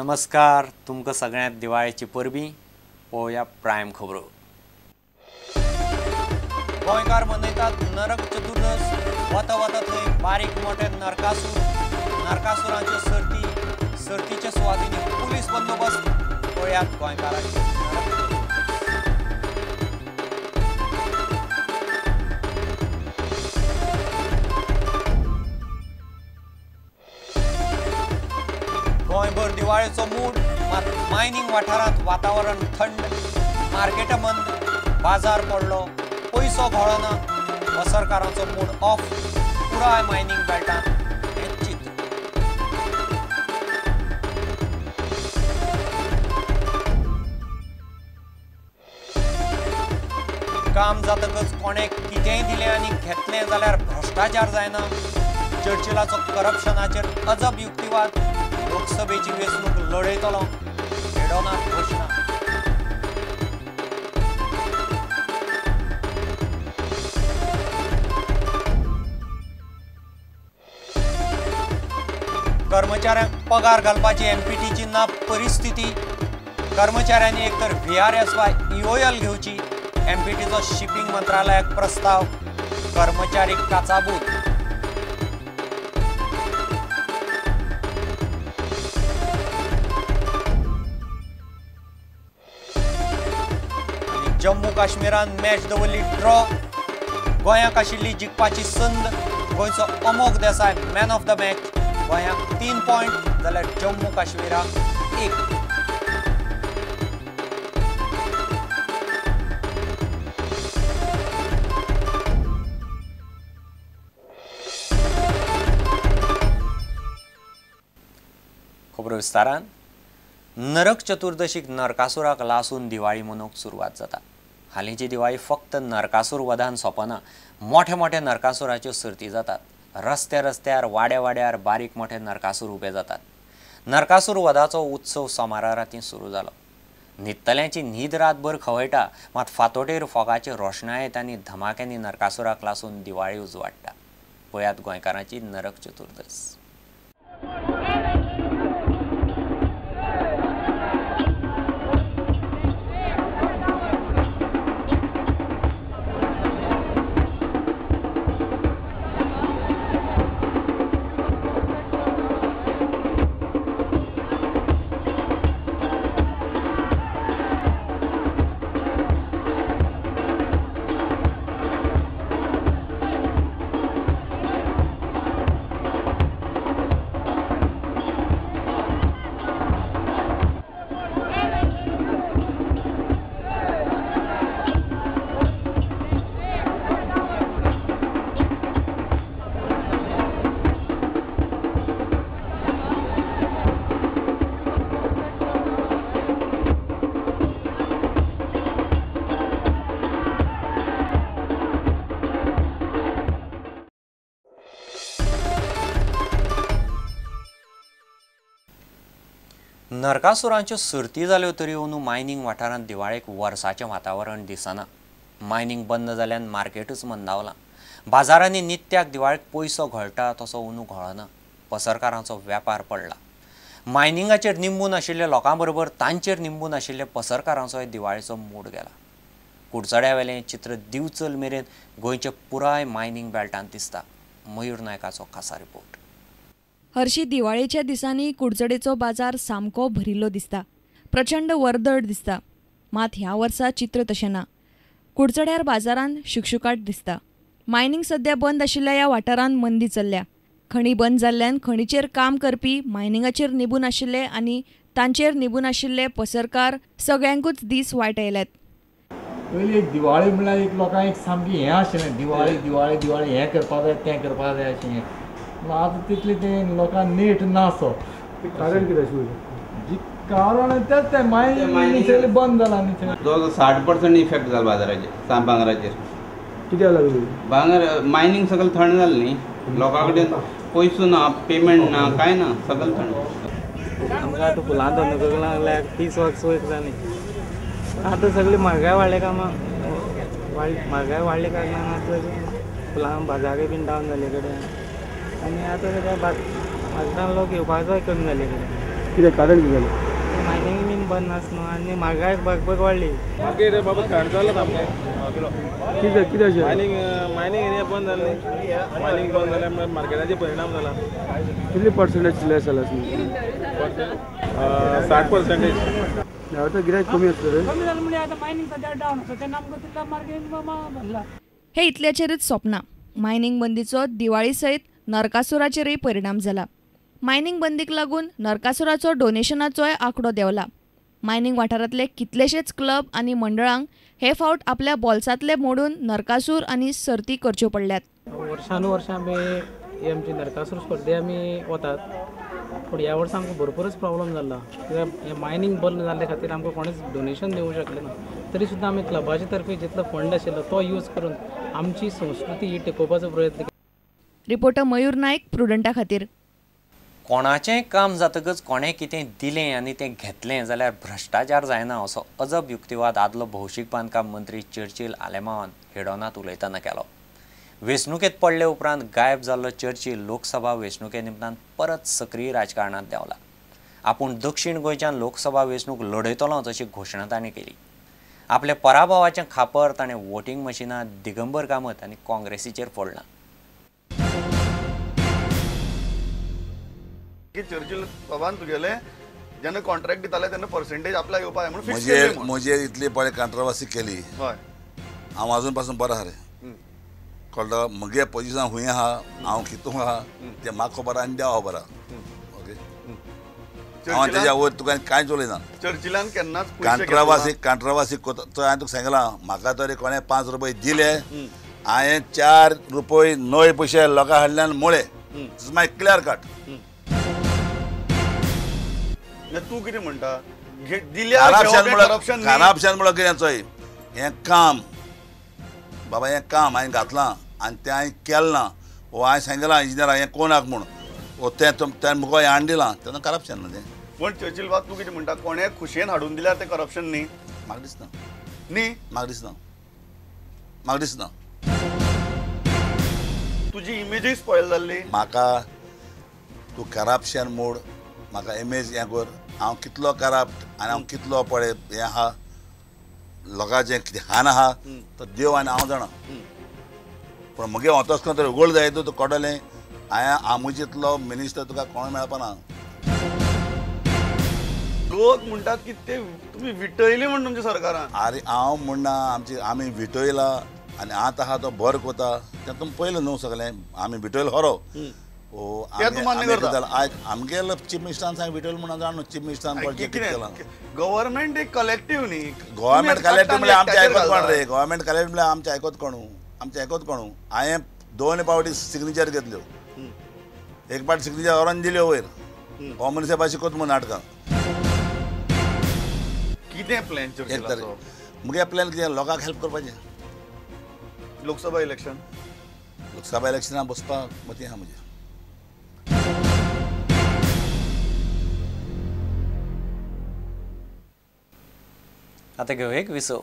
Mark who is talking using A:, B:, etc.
A: नमस्कार, तुमकां सगळ्यांक दिवाळेची परबीं। पळोवया प्रायम खबरो। गोंयकार मनयतात नरक चतुर्दश। वता वता थंय बारीक मोठे नरकासूर, नरकासुरांच्यो सर्ती, सर्तीच्या सुवातींनी पुलीस बंदोबस्त। पळयात गोंयकारांची नरक चतुर्दश। गोंयभर दिवाळेचो मूड, मात मायनिंग वाठारांत वातावरण थंड, मार्केटां मंद, बाजार पडलो, पयसो घोळना, पसरकारांचो मूड ऑफ। पुराय मायनिंग बेल्टांत हें चित्र। काम जातकच कोणें कितेंय दिलें आनी घेतलें जाल्यार भ्रश्टाचार जायना। चर्चिलाचो करप्शनाचेर अजब युक्तिवाद। लोकसभेची वेंचणूक लढयतलो, हेडोना घोशणा। कर्मचाऱ्यांक पगार घालपाची एमपीटीची ना परिस्थिती। कर्मचाऱ्यांनी एकतर व्हीआरएस वा ईओएल घेवची। एमपीटीचो शिपिंग मंत्रालयाक प्रस्ताव। कर्मचारी काचाबूत। जम्मू काश्मीरान मॅच दवरली ड्रॉ। गोंयाक आशिल्ली जिखपाची संद। गोंयचो Amogh Desai man of the match. गोंयाक 3 पॉयंट जाल्यार जम्मू काश्मीराक 1। खबरो विस्तारान। नरक चतुर्दशीक नरकासुराक लासून दिवाळी मनोवंक सुरवात जाता। हालींची दिवाळी फक्त नरकासूर वधान सोंपना, मोठे मोठे नरकासुराच्यो सर्ती जातात। रस्त्या रस्त्यार, वाड्या वाड्यार बारीक मोठे नरकासूर उबे जातात। नरकासूर वधाचो उत्सव सोमारा रातीं सुरू जालो। न्हिदतल्यांची न्हीद रातभर खवयटा, मात फांतोडेर फोगाचे रोशणायेत आनी धमाक्यांनी नरकासुराक लासून दिवाळी उजवाडटा। पळयात गोंयकारांची नरक चतुर्दश। नरकासुरांच्यो सर्ती जाल्यो तरी अंदू मायनिंग वाठारांत दिवाळेक वर्साचें वातावरण दिसना। मायनिंग बंद जाल्यान मार्केटूच मंदावलां। बाजारांनी नित्याक दिवाळेक पयसो घोळटा तसो अंदू घोळना। पसरकारांचो वेपार पडला। मायनिंगाचेर निंबून आशिल्ल्या लोकां बरोबर तांचेर निंबून आशिल्ल्या पसरकारांचोय दिवाळेचो मूड गेला। कुडचड्यावेलें चित्र दिवचल मेरेन गोंयच्या पुराय मायनिंग बेल्टांत दिसता। मयूर नायकाचो खासा रिपोर्ट।
B: हरशी दिवाळेच्या दिसांनी कुडचडेचो बाजार सामको भरिल्लो दिसता, प्रचंड वर्दळ दिसता। मात ह्या वर्सा चित्र तशें ना। कुडचड्यार बाजारांत शुकशुकाट दिसता। मायनिंग सद्या बंद आशिल्ल्या ह्या वाठारांत मंदी चल्ल्या। खणी बंद जाल्ल्यान खणीचेर काम करपी, मायनिंगाचेर निबून आशिल्ले आनी तांचेर निबून आशिल्ले पसरकार सगळ्यांकूच दीस वायट आयल्यात।
C: पयलीं एक दिवाळी म्हणल्यार एक लोकांक एक सामकी हें आशिल्लें, दिवाळी दिवाळी दिवाळी हें करपाक जाय तें करपाक जाय अशें हें। आतां तितलें तें लोकांक नेट ना सो।
D: कारण कितें आशिल्लें?
C: जी कारण तेंच तें मायनिंग सगळें बंद जालां न्ही।
E: जवळ 60% इफेक्ट जालो बाजाराचेर, भांगराचेर।
D: कित्याक लागून?
E: भांगर मायनिंग सगळें थंड जालें न्ही, लोकां कडेन पयसो ना, पेमेंट ना, कांय ना, सगळें थंड।
F: आमकां आतां फुलां धंदो करूंक लागल्यार 30 वर्स वयर जालीं। आतां सगळी म्हारगाय वाडल्या कामा म्हारगाय वाडल्या कारणान आतां फुलां बाजारूय बीन डावन जाल्ले कडेन आनी आतां सगळ्या बाजारान लोक येवपाचोय कमी जाल्ले कडेन।
D: कितें कारण कितें जालें?
F: मायनींग बीन बंद आसा न्हू आनी म्हारगाय भरपूर वाडली.
G: मागीर बाबा थंड जालां सामकें.
D: कितें कितें अशें?
G: मायनींग एरिया बंद जाली, मायनींग बंद जाल्यार मार्केटाचेर परिणाम जाला.
D: कितले पर्संटेज लेस जाला?
G: 60%.
D: ह्या वर्सा गिरायक कमी आसलें रे.
H: कमी जालें म्हणजे आतां मायनींग सद्या डावन आसा तेन्ना आमकां तितलो मार्केट भरला.
B: हे इतल्याचेरच सोंपना. मायनींग बंदीचो दिवाळी सयत नरकासुराचेरय परिणाम जाला. मायनींग बंदीक लागून नरकासुराचो डोनेशनाचोय आंकडो देंवला. मायनींग वाठारांतले कितलेशेच क्लब आनी मंडळांक हे फावट आपल्या बोल्सांतले मोडून नरकासूर आनी सर्ती करच्यो पडल्यात.
F: वर्सानुवर्सां आमी ही आमची नरकासूर स्पर्धे आमी वतात, पूण ह्या वर्सा आमकां भरपूरच प्रॉब्लम जाला. कित्याक हें मायनींग बंद जाल्ले खातीर आमकां कोणेच डोनेशन दिवंक शकलें ना. तरी सुद्दां आमी क्लबाचे तर्फे जितलो फंड आशिल्लो तो यूज करून आमची संस्कृती ही टिकोवपाचो प्रयत्न केलो.
B: रिपोर्टर मयूर नायक, प्रुडंटा खातीर.
A: कोणाचेंय काम जातकच कोणें कितें दिलें आनी तें घेतलें जाल्यार भ्रश्टाचार जायना असो अजब युक्तिवाद आदलो भौशीक बांदकाम मंत्री चर्चिल आलेमावान हेडोनात उलयतना केलो. वेंचणुकेंत पडले उपरांत गायब जाल्लो चर्चिल लोकसभा वेंचणुके निमतान परत सक्रीय राजकारणांत देंवला. आपूण दक्षिण गोंयच्यान लोकसभा वेंचणूक लढयतलोच अशी घोशणा ताणें केली. आपल्या पराभवाचें खापर ताणें वोटिंग मशिनां, दिगंबर कामत आनी काँग्रेसीचेर फोडलां.
I: चर्चिल बाबान तुगेले जेन्ना कॉन्ट्रॅक्ट दिताले तेन्ना पर्सेंटेज आपल्याक येवपा जाय म्हणून फिक्स केली.
J: म्हजेर इतली पळय कंट्रोवर्सी केली, हांव अजून पासून बरो आहा रे. कळटा म्हगे पोजिशन खूंय आहा, हांव कितू आहा तें म्हाका खबर आनी देवा खबर आहा. ओके, हांव तेज्या वयर तुका कांयच उलयना.
I: चर्चिलान केन्नाच
J: कंट्रोवर्सी कंट्रोवर्सी तो हांवें तुका सांगलां, म्हाका तरी कोणें 5 रुपये दिले, हांवें 4 रुपये 9 पयशे लोकां कडल्यान मोळे. It's my clear cut.
I: तूं कितें म्हणटा?
J: करप्शन म्हणल्यार कितें चोय, हें काम बाबा, हें काम हांवें घातलां आनी तें हांवें केलें ना, वो हांवें सांगलां इंजिनियराक हें कोणाक म्हूण, वो तें तें मुखार हाडून दिलां तेन्ना करप्शन न्हू तें.
I: पूण चर्चिल बाब तूं कितें म्हणटा, कोणें खुशयेन हाडून दिल्यार तें करप्शन न्ही?
J: म्हाका दिसना.
I: न्ही,
J: म्हाका दिसना, म्हाका दिसना.
I: तुजी इमेजूय स्पॉयल जाल्ली.
J: म्हाका तूं करप्शन मोड, म्हाका इमेज हें कर, हांव कितलो करप्ट आनी हांव कितलो पळय हें आहा, लोकांचें कितें हान आहा तो देव आनी हांव जाणा. पूण म्हगे वतस तरी उगड जाय तूं कळटलें. हांवें आमुजींतलो मिनिस्टर तुका कोण मेळपा ना.
I: लोक म्हणटात की ते तुमी विटयले म्हण तुमच्या सरकारान.
J: आरे हांव म्हणना आमची आमी विटयला आनी आतां आहा तो बरो कोता तें तुमी पयलें न्हू सगळें. आमी विटयलो खरो, आमगेलो चीफ मिनिस्टरान सांग विटयलो म्हणून जाण न्हू. चीफ मिनिस्टरान
I: गव्हर्मेंट एक कलेक्टीव न्ही.
J: गव्हर्मेंट कलेक्टीव म्हणल्यार आमचें आयकत कोण रे? गव्हर्मेंट कलेक्टीव म्हणल्यार आमचें आयकत कोण? आमचें आयकत कोण? हांवें 2 फावटी सिग्नेचर घेतल्यो, एक फावट सिग्नेचर व्हरोन दिल्यो वयर हो मनीस शिकत म्हूण नाटकां.
I: कितें प्लॅन?
J: एक तरी मुगे प्लॅन कितें, लोकांक हेल्प करपाचें.
I: लोकसभा इलेक्शन,
J: लोकसभा इलेक्शनाक बसपाक मती आहा म्हजेर.
A: आतां घेवया एक विसव.